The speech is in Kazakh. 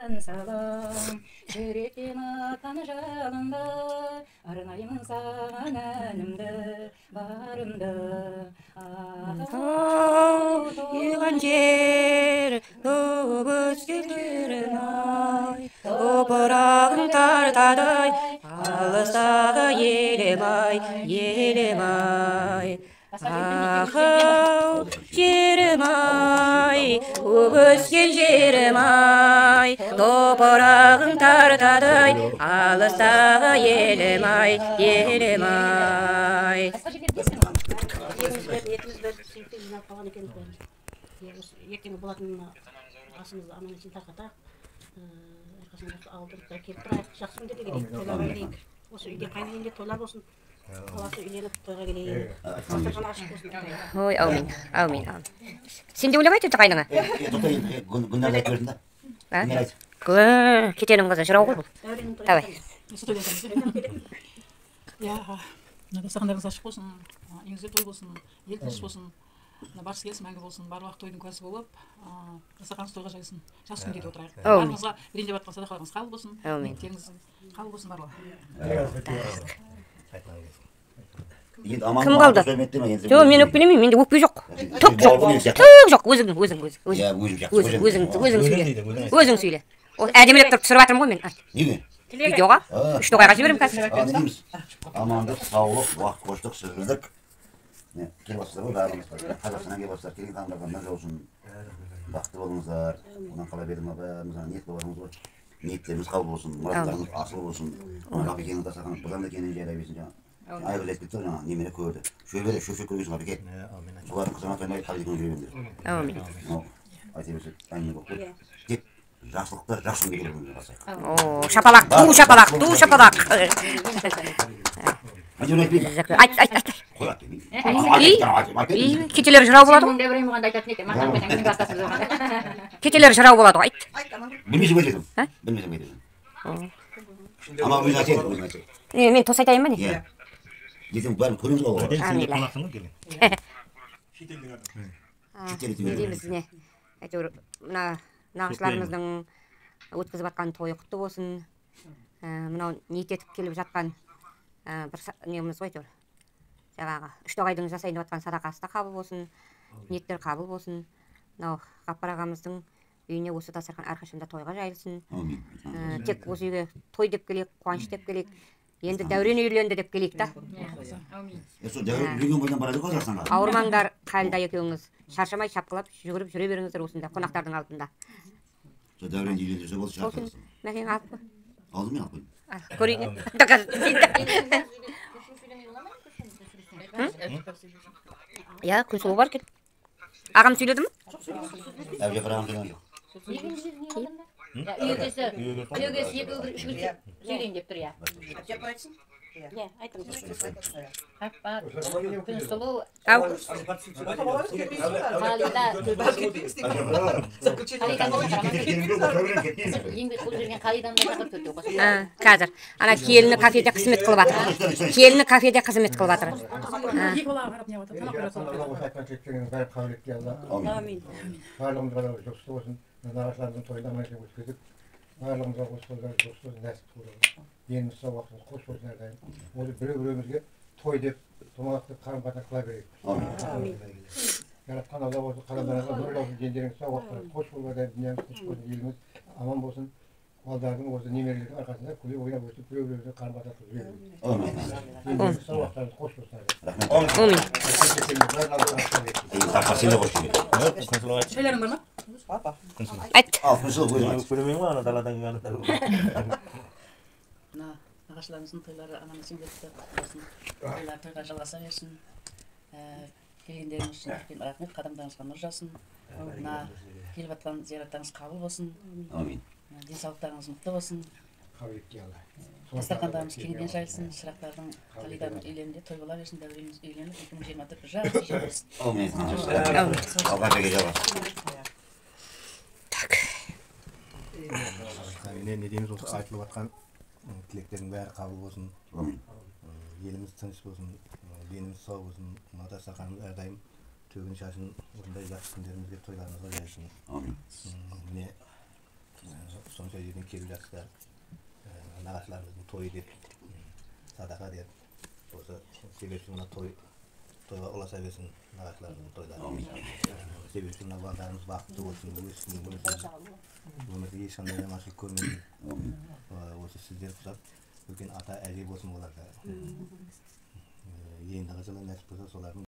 Салам, жүректен атқан жалынды, арнаймын саған әнімді, барымды. Туған жер, туып өскен жерім ай, топырағың тартады ай, алыстағы елім ай, елім ай. Ахау, жерім ай, туып өскен жерім ай, топырағың тартады ай, алыстағы елім ай, елім ай. Басқа жерлерде білесің ғой. Тілегіміз бір, ниетіміз бір, сүйікті жиналып қалған екенбіз бәріміз. Иә, осы ертеңгі болатын асымызды аман есен тарқатайық. Әрқашан осы ауылдың келіп тұрайық, жақсы күндерде келейік, тойларға келейік. Осы үйде, қайын үйінде тойлар болсын. Баласы үйленіп, тойға келейік. Дастархан ашық болсын. Ой, әумин, әумин, әумин. Сен де ойламай тұрсың қайныңа? Тоқта енді, Гүлнар айтып берсін да. А? Гүлнар айт. Кетенің қызы жырау ғой бұл. Дәуреннің тойы. Давай. Осы тойдан иә, мына дастархандарыңыз ашық болсын, үйіңізде той болсын, ел тыныш болсын, мына барыс келіс мәңгі болсын, барлық тойдың куәсі болып, дастарханыңыз тойға жайылсын, жақсы күндерде отырайық. Әумин. Барлығыңызға берейін деп жатқан садақаларыңыз қабыл болсын, Әумин. ниеттеріңіз қабыл болсын барлығы. Енді аман Кім қалды? Сөйлемеді. Жоқ, мен өкпелемеймін, менде өкпе жоқ. Түк жоқ. Түк жоқ, өзің, өзің, өзің. Иә, өзім жақсы. Өзің, өзің, өзің сөйле. Өзің сөйле. Ол әдемілеп тұрып түсіріп жатырмын ғой мен. Айт. Неге? Видеоға. А. Үш тоғайға жіберемін қазір. А, не дейміз? Амандық, саулық, уақыт қоштық, сүрілдік. Не, келіп жатсыздар ғой барлығыңыз. Қазақстаннан келіп жатсыздар, келген қадамдарға нұр жаусын. Бақытты болыңыздар. Одан қала берді ма, бәріміз ана ниет қылып ғой. Ниеттеріміз қабыл болсын, мұраттарымыз асыл болсын. Ғабекеңнің дастарханы бұдан да кеңінен жайрай берсін жаңа. Айғыз айтып кетті ғой жаңа, немере көрді. Шөбере, шөпшек көргенсің, Ғабеке. Солардың қызына тоймай Ғабекеңе жүре беріңдер. Әумин. Мынау айта берсек, әңгіме болып қойды. Тек жақсылықта жақсы күнге келіп басайық. О, шапалақ, ту шапалақ, ту шапалақ. Мен айтпаймын. Айт, айт, айт. Қой, айтпаймын. И, кетелер жырау болады ғой. Дәурен болғанда айтатын еді, мақтан қойсаң, бастасыз оған. Кетелер жырау болады ғой, айт. Білмесем қайтесің. А? Білмесем қайтесің. Ама өзің айтайын, өзің айтайын. Не, мен тос айтайын ба не? Иә. Ертең бәрін көреміз ғой оларды. Әмин. Қонақсың ғой келген. Шетел Не дейміз, не? Әйтеуір мына нағашыларымыздың өткізіп жатқан тойы құтты болсын. Мынау ниет етіп келіп жатқан бір неміз ғой әйтеуір. Жаңағы үш тоғайдың жасайын деп жатқан садақасы да қабыл болсын, ниеттер қабыл болсын. Мынау Ғаппар ағамыздың үйіне осы дастархан әрқашанда тойға жайылсын. Әумин. Тек осы үйге той деп келейік, қуаныш деп келейік. Енді Дәурен үйленді деп келейік та. Сол Дәурен үйленген бойдан барады ғой Қазақстанға. Ауырмаңдар, Қалида екеуіңіз. Шаршамай шапқылап жүгіріп жүре беріңіздер осында қонақтардың алдында. Сол Дәурен үйлендірсе болды Сол шығар. сен Мәкең алып қой. Алдым, мен алып қойдым. Ал, көрейін. Иә, Күнсұлу бар екен. Ағам сөйледі ме? Әбжаппар ағам сөйлеген жоқ. Үйегесі, үйегесі екеуі бір үш күн сөйлейін деп тұр, иә. Иә, айтыңыз. Ғаппар, Күнсұлу, Ау. Қалида, еңбек қылып жүрген Қалиданың да шақырып төртеу қосып. А, қазір. Ана келіні кафеде қызмет қылып жатыр. Келіні кафеде қызмет қылып жатыр. Екі балаға қарап не жатыр, тамақ беріп жатыр. Алла осы айтқан тілектеріңіздің бәрін қабыл етті, Алла. Әумин. Барлығымызға да жұғысты болсын. Нағашыларымыздың тойын аман есен өткізіп, барлығымызға осы тойлар жұғысты болсын, нәсіп болсын. Деніміз сау, уақытымыз қош болсын әрдайым. Осы біреу біреумізге той деп, томалақ деп қарым қатынас қыла берейік. Әумин. Жаратқан Алла осы қадамдарыңызға нұр болсын, дендеріңіз сау, уақыттарыңыз қош болып әрдайым дүниеміз тыныш болсын, еліміз аман болсын. Балдардың осы немерелердің арқасында күліп ойнап өсіп, біреу біреумізге қарым қатынас қылып жүре берейік. Әумин. Дендеріңіз сау, уақыттарыңыз қош болсын әрдайым. Рахмет. Әумин. Бәрін Алла тағала қабыл етсін. Таққа сен де қош келдің. Күнсұлу айт. Шайларың бар ма? Айт. Ал, Күнсұлу өзің айт. Өкпелемеймін ғой ана даладан келген адамдар. Мына нағашыларымыздың тойлары аман есен өтті, құтты болсын. Тойлар тойға жалғаса берсін. Келгендеріңіз үшін үлкен рахмет, қадамдарыңызға нұр жаусын. Мына келіп жатқан зираттарыңыз қабыл болсын. Әумин. Денсаулықтарыңыз мықты болсын. Қабыл етті, Алла. Дастархандарымыз кеңінен жайылсын, шырақтардың Қалиданың үйленде той бола берсін, Дәуреніміз үйленіп, 2024 жақсы жыл болсын. Әумин. Алға береке жалғас. Так. Не дейміз, осы айтылып жатқан тілектердің бәрі қабыл болсын. Әумин. Еліміз тыныш болсын, деніміз сау болсын. Мына дастарханымыз әрдайым төгін шашын осындай жақсы күндерімізге, тойларымызға жайылсын. Әумин. Міне Сонша жерден келіп жатсыздар. Нағашыларымыздың тойы деп, садақа деп, осы себепші мына той тойға ұласа берсін нағашыларымыздың тойлары. Себепші мына балдарымыз бақытты болсын, өссін, өнсін, өмірде ешқандай жаманшылық көрмесін. Осы сіздер құсап үлкен ата әже болсын оларға. Ендігі жылы нәсіп болса, солардың